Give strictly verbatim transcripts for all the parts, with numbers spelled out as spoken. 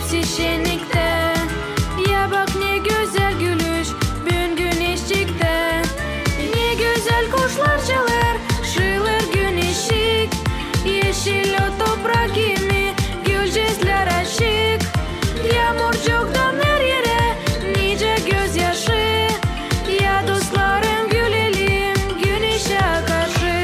Sişenniktä. Ya bak, ne gözäl gülüş büün güneşçiktä. Ne gözäl kuşlar çalêr, şıılêr güneşçik. Eşil o toprak kimi, gülcezlär açık. Yaamurcuktan her erä nicä gözyaşı. Ya dostlarım, gülelim güneşä karşı.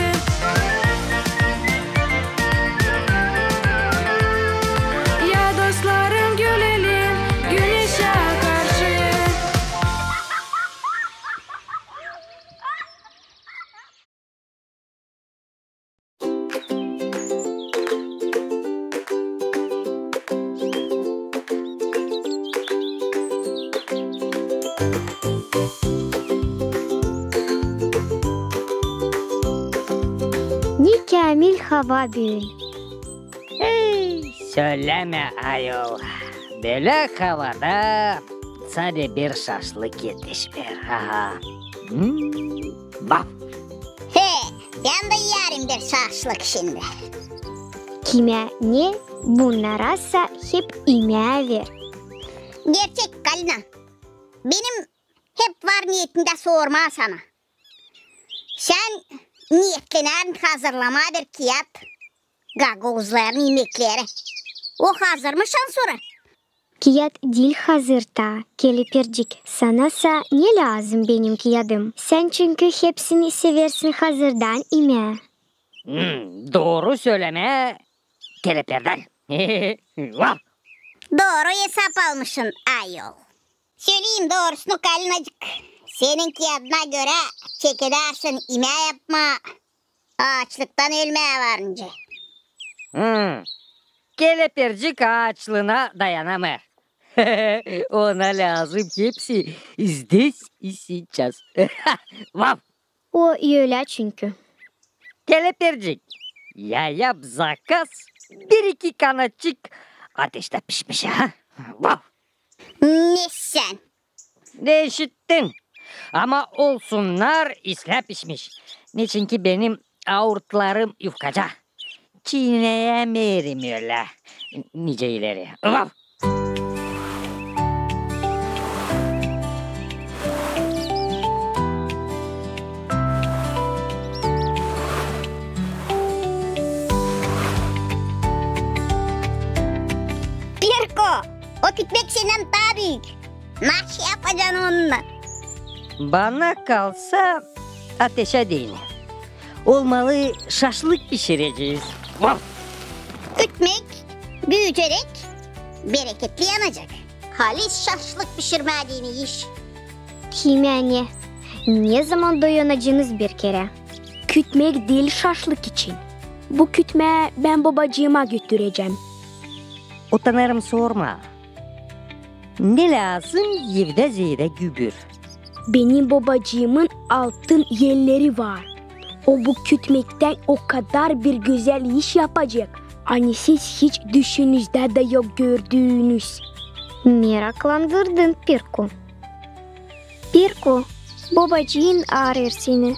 Ya dostlarım, gülelim güneşä karşı. Ne käämil hava büün. Ey, sölämä, ayol. Bölä havada sade bir şaşlık etişmeer. Aha. Hmm, vaf. He, bän dä iyerim bir şaşlık şindi. Kimä ne, bunnara sa hep imää ver. Gerçek, Kalina. Benim hep var niyetimdä sormaa sana. Sän neetlenärin hazırlamaa bir kiyat gagauzların imekleri. O hazır mı şansora? Kiyat diil hazır taa, Kelepircik. Sana sa ne lääzım benim kiyadım? Sän çünkü hepsini seversin hazırdan imää. Hmm, dooru sölämää, Keleperdal. Vaf! Dooru esap almışın, ayol. Söleyim doorusunu, Kalinacık, senin kiyadına görä çekedärsin imää yapmaa aaçlıktan ölmää varınca. Hmm. Kelepircik aaçlıına dayanamêêr. Ona lääzım hepsi здесь и сейчас. Vaf! O ölä çünkü. Kelepircik, ya yap zakaz, bir-iki kanatçık ateştä pişmiş, ha? Vaf! Ne sän? Ne işittin? Ama olsunnar islää pişmiş. Neçinki benim aurtlarım yufkaca. Çiineyämeerim ölä nicä ileri. Vaf! Pirko, o kütmek sendän taa büük. Naşı yapacan onunnan? Bana kalsa, ateşä deyni. Olmalı, şaşlık pişirecez. Vaf! Kütmek büüyüceräk, bereketli yanacek. Halis şaşlık pişirmää deyni iş. Kimä ne, ne zaman doyunacanız bir kerä? Kütmek diil şaşlık için. Bu kütmää bän bobacııma götürecäm. Utanêrım sormaa. Ne lääzım evdä zeedä gübür? Benim bobacıımın altın elleri var. O bu kütmektän o kadar bir gözäl iş yapacek, ani siz hiç düşünüzdä dä yok gördüünüz. Meraklandırdın, Pirko. Pirko, bobacıın arêêr seni.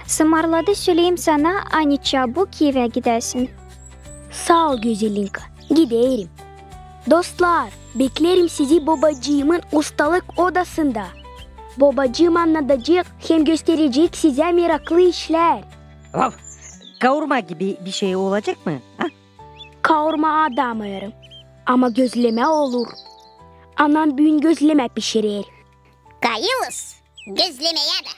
Sımarladı söleyim sana, ani çabuk evä gidäsin. Saa ol, Gözelinka, giderim. Dostlar, beklerim sizi bobacıımın ustalık odasında. Bobacıım annadacek hem gösterecek sizä meraklı işlär. Vaf! Kaurma gibi bir şey olacek mı, ha? Kaurma adamêêrım, ama gözlemä olur. Anam büün gözlemä pişirer. Kayılız gözlemeerä dä.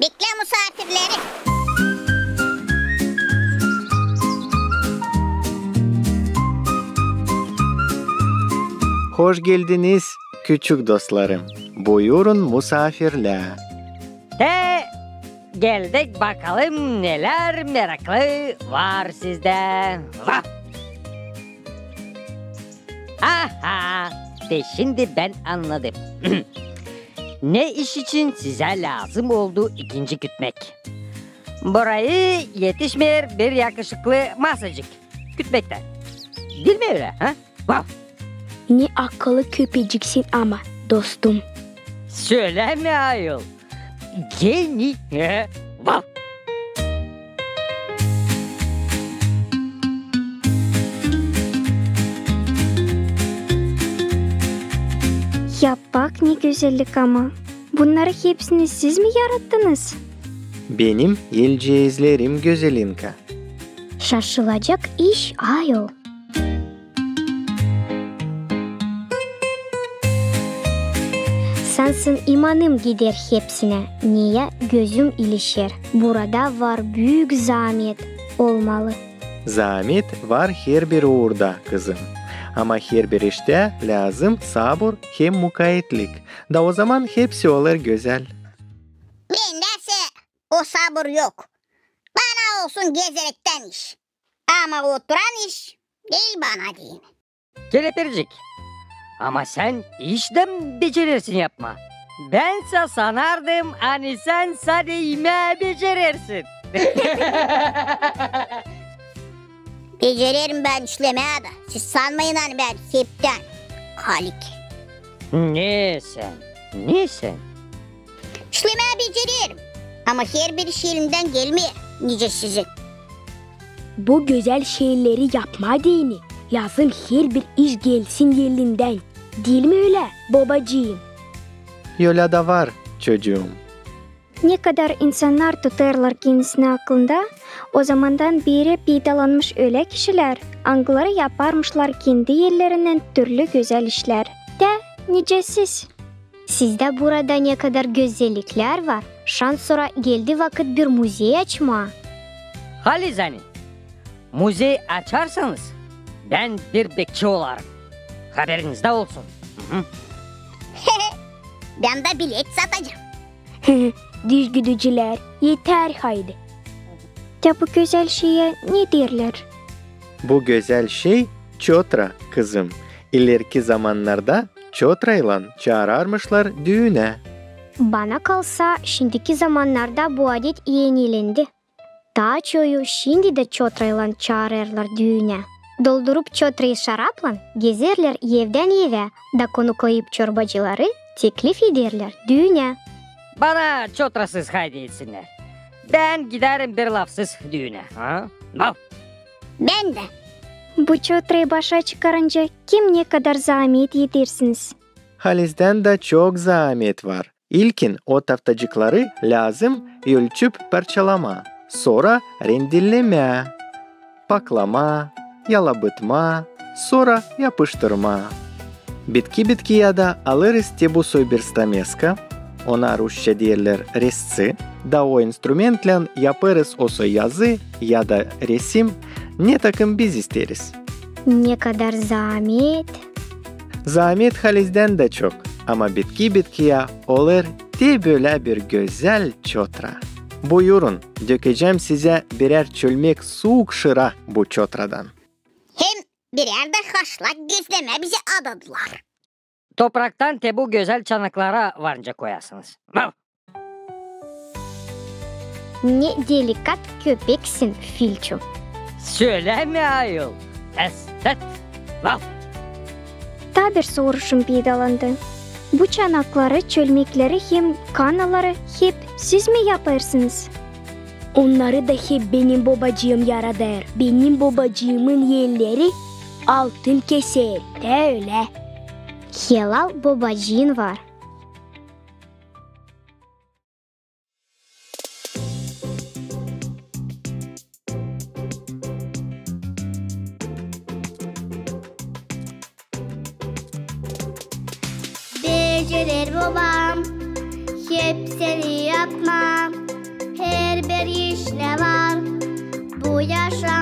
Beklä musaafirleri. Hoş geldiniz, küçük dostlarım. Buyurun, musaafirlär. Te geldik, bakalım, nelär meraklı var sizdä. Vaf! Aha! Te şindi bän annadım, ne iş için sizä lääzım oldu ikinci kütmek. Burayı etişmeer bir yakışıklı masacık kütmektä. Diil mi ölä, ha? Vaf! Ne akıllı köpeciksin ama, dostum. Sölämä, ayol. Geniy, he? Vaf! Ne gözellik ama. Bunnarı hepsini siz mi yarattınız? Benim elceezlerim, Gözelinka. Şaşılacak iş ayol. Sansın imanım gider hepsinä, neyä gözüm ilişer. Burada var büük zaamet olmalı. Zaamet var herbir uurda, kızım. Ama herbir iştä lääzım sabur hem mukaetlik. Da ozaman hepsi olêr gözäl. Bendä sä o sabur yok. Bana olsun gezerektän iş. Ama oturan iş diil bana deyni. Kelepircik, ama sän iş dä becerersin yapmaa. Bän sä sanardım, ani sän sade imää becerersin. Becererim bän işlemää dä. Siz sanmayın, ani bän heptän halik. Ne sän, ne sän? İşlemää becererim. Ama herbir iş elimdän gelmeer, nicä sizin. Bu gözäl şeyleri yapmaa deyni lääzım herbir iş gelsin elindän. Diil mi ölä, bobacıım? Ölä dä var, çocuum. Ne kadar insannar tutêrlar kendisinä aklında, ozamandan beeri peydalanmış ölä kişilär, angıları yaparmışlar kendi ellerinnän türlü gözäl işlär. Tä nicä siz. Sizdä burada ne kadar gözelliklär var, şansora geldi vakıt bir muzey açmaa. Halizdän, muzey açarsanız, bän bir bekçi olarım. Haberinizdä olsun. Hı hı. Bän dä bilet satacam. Düzgüdücülär, eter haydi. Tä bu gözäl şeyä ne deerlär? Bu gözäl şey çotra, kızım. İlerki zamannarda çotraylan çaararmışlar düünä. Bana kalsa, şindiki zamannarda bu adet enilendi. Taa çoyu şindi dä çotraylan çaarêrlar düünä. Doldurup çotrayı şaraplan, gezerlär evdän evä, da konuklayıp çorbacıları, teklif ederlär düünä. Bana çotrasız haydi etsinnär. Bän gidärim bir lafsız düünä. Ha? Laf. Bän dä. Bu çotrayı başa çıkarınca kim ne kadar zaamet edersiniz? Halizdän dä çok zaamet var. İlkin o taftacıkları lääzım ölçüp parçalamaa, sora rendellemää, paklamaa, yalabıtmaa, sora yapıştırmaa. Bitki-bitkiyä dä alêrız te bu soy bir stameska, ona rusça deerlär rezci, da o instrumentlän yapêrız o soy yazı ya da resim, ne takım biz isteeriz. Ne kadar zaamet. Zaamet halizdän dä çok, ama bitki-bitkiyä olêr te bölä bir gözäl çotra. Buyurun, dökecäm sizä birär çölmek suuk şıra bu çotradan. Hem birär dä haşlak gözlemä bizä adadılar. Topraktan te bu gözäl çanaklara varınca koyasınız. Vav! Ne delikat köpeksin, Filçu. Sölämä, ayol, estet. Vav! Taa bir soruşum peydalandı. Bu çanakları, çölmekleri hem kannaları hep siz mi yapêrsınız? Onnarı da hep benim bobacıım yaradêr. Benim bobacıımın elleri altın keser, tä ölä. Helal bobacıın var. Becerer bobam hepsini yapmaa, herbir iş ne var bu yaşam